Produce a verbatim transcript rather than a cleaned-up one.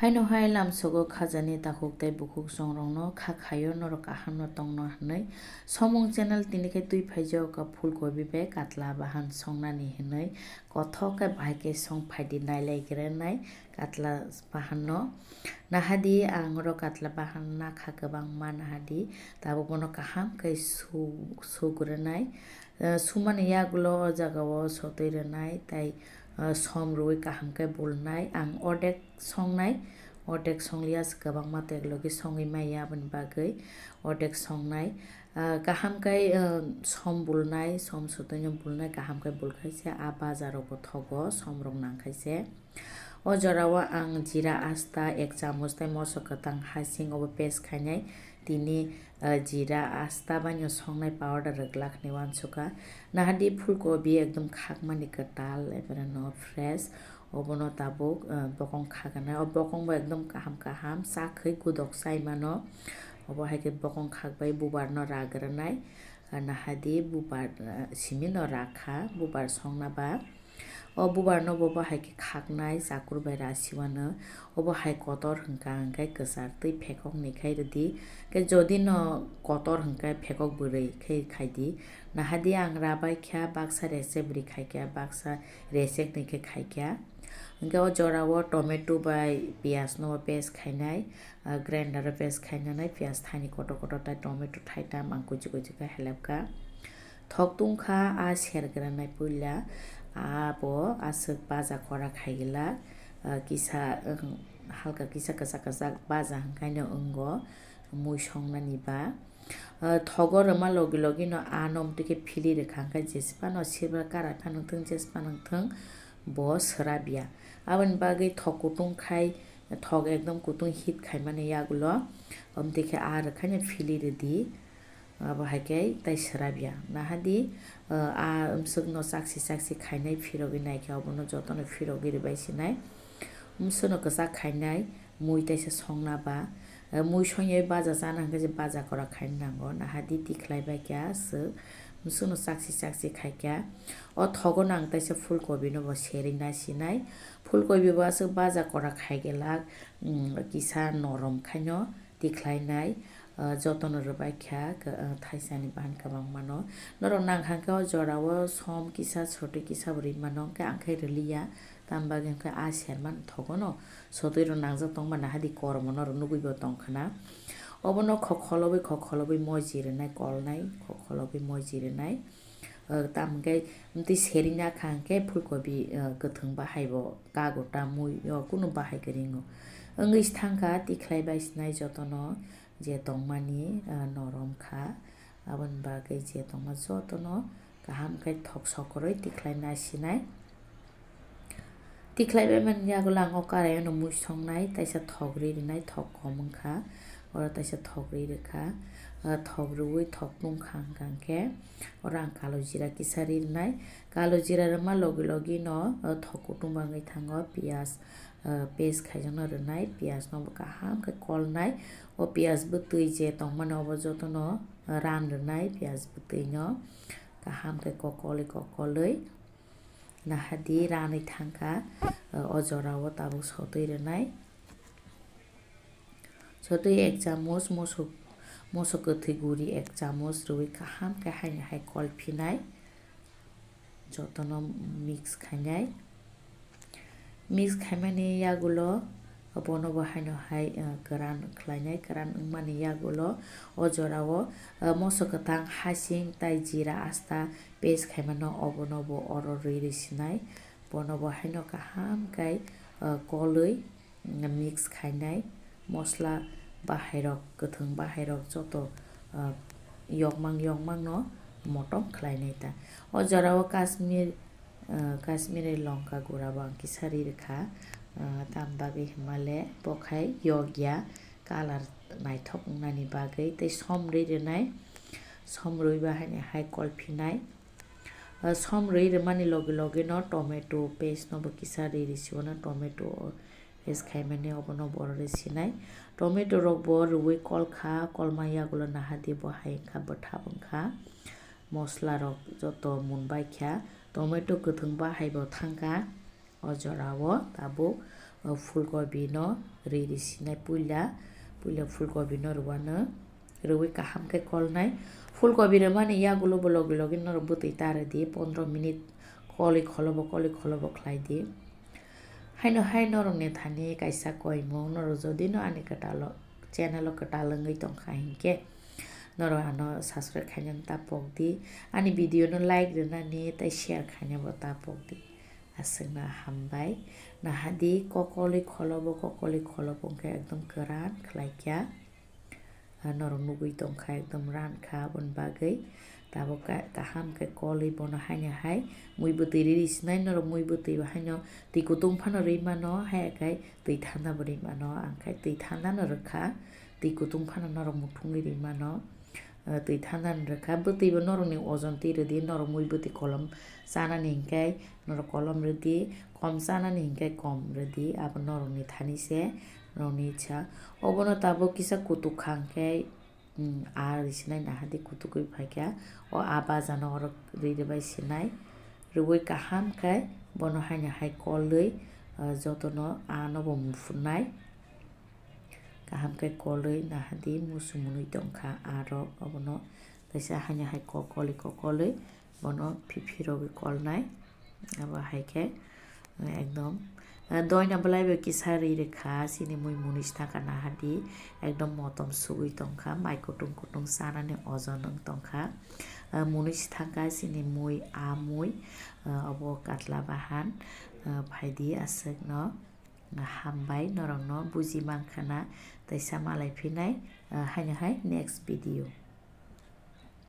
Haino hai lamsogo khajani takhuk tei bukhuk chongrokno kha khaio norok kahamno tongno hwnwi. Somung channel tini khe twi phaijak kha phulkobi bai katla bahan songnani hwnwi kothok khe bahai khe song phaidi nailai grenai katla bahanno. Nahadi ang oro katla bahan nakha kwbangma nahadi tabuk bono kaham khe su-, sugrenai. Eh, sumani yagulo o jagao sotwi rwnai tei, eh, som rwui kaham khe bulnai. Ang ordek songnai, ordek songliya se kwbangma tek logi songwi maya aboni bagwi ordek songnai. Ah, kaham khe, eh, som bulnai, som sotwino bulnai, kaham khe bulkhaise a bajarokbo thogo, somrok nangkhaise. O jorao ang jira asta ek chamuch tei moso kwtang hasing obo paste khainai. Tini, eh, jira asta baino songnai powder rwglak hinwi uansukha. Nahadi phulkobi ekdom khakmani kwtal, ebreno fresh. Obono tabuk, eh, bokong khaganai. O bokongbo ekdom kaham kaham, chakhwi gudok chaimano. Obo hai khe bokong khakbai bubarno ragranai. Eh, nahadi bubar, eh, simino rakha, bubar songnaba. O bubarno bo bahai khe khaknai chakur bai rasiwano. Obo hai kotor hwnkha hwnkhe kwchar twi phekokni khai rwdi. Khe jodi no kotor hwnkhe phekok bwrwi khe khaidi. Nahadi ang rabai kha baksa resek bwrwi khaikha, baksa resekni khe khaikha. Hwnkhe o jorao tomato bai piyaj no paste khainai, ah, grinder o paste khainani piyaj thaini kotor kotor tei tomato thaitam ang kuchi kuchi khe helepkha. Thok tungkha a sergranai puila, abo aswk baja kora khaigwlak, ah, kisa, um, halka kisa kwchak kwchak baja hwnkaino wngo mui songnani ba. Ah, thogo rwma logi logi no ano mwtwi khe phili rwkha hwnkhe jesphano silver karai phano thung jesphano thung bo swrapya. Aboni bagwi thok kutung khai thok ekdom kutung heat khaimani yagulo omtwi khe a rwkhaino phili rwdi. Abo hai khe tai swrapya. Nahadi, ah, a bwswkno chaksi chaksi khainai phirogwi naikhe obono jotono phirogwi rwbai sinai. Bwswkno kwchak khainai mui taisa songna ba, ah, mui songya baja chana hwnkhe je baja kora khaina nango. Nahadi tikhlai bai khe aswk bwswkno chaksi chaksi khaikha. O thogo nang taisa phulkobi no bo serwi nasinai. Phulkobi bo aswk baja kora khaigelak, um, kisa norom khaino. Tikhlainai, ah, jotono rwbaikha, ah, thaisani bahan kwbangmano. Norok nangkha khe o jorao som kisa, sotwi kisa bo rwimano, hwnkhe ang khe rwliya. Tamo bagwi hwnkhe a sermani thogono sotwi rok nangjak tongmani hadi kormo norok nugwi bo tongkhana. Obono khokholobwi, khokholobwi moji rwnai, kolnai, khokholobwi moji rwnai. Ah, tamo hwnkhe twi serina kha hwnkhe phulkobi, ah, kwthwng bahai bo kago ta mui o kunu bahai kwrwi wngo. Wngwi thangkha tikhlai bai sinai jotono je tongmani, ah, norom kha. Aboni bagwi je tongma jotono kaham khe thok sokorwi tikhlai nasinai. Tikhlai bai mani yagulo ang o karai ano mui songnai, taisa thok rwi rwnai, thok kom wngkha, oro taisa thok rwi rwkha, ah, thok rwui thok nungkha hwnkha hwnkhe oro ang kalo jira kisa rwi rwnai, kalo jira rwma logi logi no, ah, thok kutung bo wngwi thango, piyaj, ah, paste khaijakno rwnai, piyaj no bo kaham khe kolnai, o piyaj bwtwi je tongmani obo jotono ran rwnai, piyaj bwtwi no kaham khe kokolwi kokolwi. Nahadi ranwi thangkha, o jorao tabuk sotwi rwnai. Sotwi ek chamuch moso, moso kwthwi guri ek chamuch rwui kaham khe haini hai kol phinai. Jotono mix khainai. Mix khaimani yagulo Bono bo haino hai, eh, kwran khlainai, kwran wngmani yagulo o jorao, eh, moso kwthang, hasing tai jira asta paste khaimano, obono bo oro rwi rwi sinai. Bono bo haino kaham khe, eh, kolwi, mm, mix khainai. Mosla bahairok, kwthwng bahairok joto, eh, yokmang yokmangno motom khlainai ta. O jorao Kashmir, ah, Kashmiri longka gura bo ang kisa ri rwkha, ah, tam bagwi hwnba le bo khai yokya colour naithok wngnani bagwi, tei som rwi rwnai, som rwi ba haini hai kol phinai. Ah, som rwi rwmani logi logi no tomato paste no bo kisa ri rwsio, no tomato paste khaimani obono bo oro rwi sinai. Tomato rok bo rwi kol kha, kolma yagulo nahadi bo hai wngkha, bwthap wngkha. Mosla rok joto mun bai kha. Tomato kwthwng bahai bo thangkha o jorao tabuk. O phulkobi no ri ri sinai puila, puila phulkobi no rwano, rwi kaham khe kolnai. Phulkobi rwmani yagulo bo logi logi norok bwtwi ta rwdi, pondro minute kolwi kholobo kolwi kholobo khlai di. Haino hai norokni thani kaisa koimung, norok jodi no ani kwtalo channel o kwtal wngwi tongkha hinkhe norok ano subscribe khainani ta pokdi, ani video no like rwnani tei share khainabo ta pokdi. Aswkno hambai. Nahadi kokolwi kholobo, kokolwi kholobo wngkha ekdom kwran khlaikha. Ah, norok nugwi tongkha ekdom rankha aboni bagwi. Tabuk ka-, kaham khe kolwi bono haino hai mui bwtwi riri sinai, norok mui bwtwi bo haino twi kutung phano rwi mano, haiya khai twi thanda bo rwi mano, ang khai twi thanda no rwkha, twi kutung phano norok muthungwi rwi mano. Ah, twi thanda no rwkha, bwtwi bo norokni ojon twi rwdi, norok mui bwtwi kolom chanani hinkhe norok kolom rwdi, kom chanani hinkhe kom rwdi, abo norokni thani se, norokni icha. Obono tabuk kisa kutuk kha hinkhe, um, a rwi sinai nahadi kutukwi phaikha, o a baja no oro rwi rwbai sinai, rwui kaham khe bono haino hai kolwi, ah, jotono a no bo muphunai. Kaham khe kolwi nahadi musu mwnwi tongkha a rok, obono teisa haino hai kokolwi kokolwi bono phiphirogwi kolnai. Abo hai khe, eh, ekdom, eh, doina belai bo kisa ri rwkha, chini mui mwnwi si thangkha nahadi, ekdom motom sugwi tongkha, mai kutung kutung chanani ojon wng tongkha. Eh, mwnwi si thangkha chini mui, a mui, eh, obo katla bahan, eh, phaidi aswkno. Hambai norokno buji mankha na, teisa malai phinai, eh, haino hai next video.